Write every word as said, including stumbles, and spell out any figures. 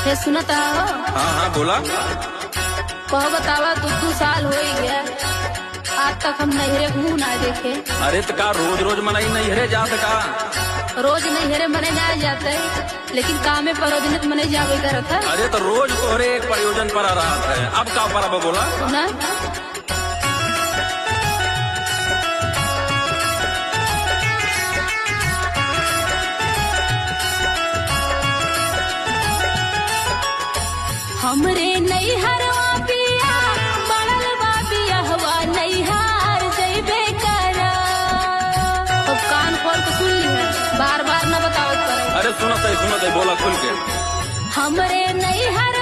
हे सुनत हो? हाँ, हाँ, बोला। कहो बतावा, दू, दू साल होइ गया, आज तक हम नैहरे मुँह ना देखे। अरे त का रोज रोज मनई नैहरे जात का? रोज नैहरे मनई ना जाते, लेकिन कामे प्रयोजन त मनई जाबे करत है। अरे त रोज तोहरे एक प्रयोजन पर रहत है, अब का परब बोला? सुना। हमरे नैहरवा पिया, पड़ल बा बियहवा, नैहर जइबे करा। अब कान खोल के सुन ली है, बार बार न बतावत करो। अरे सुनत है, सुनत है, बोला खुल के। हमरे नैहर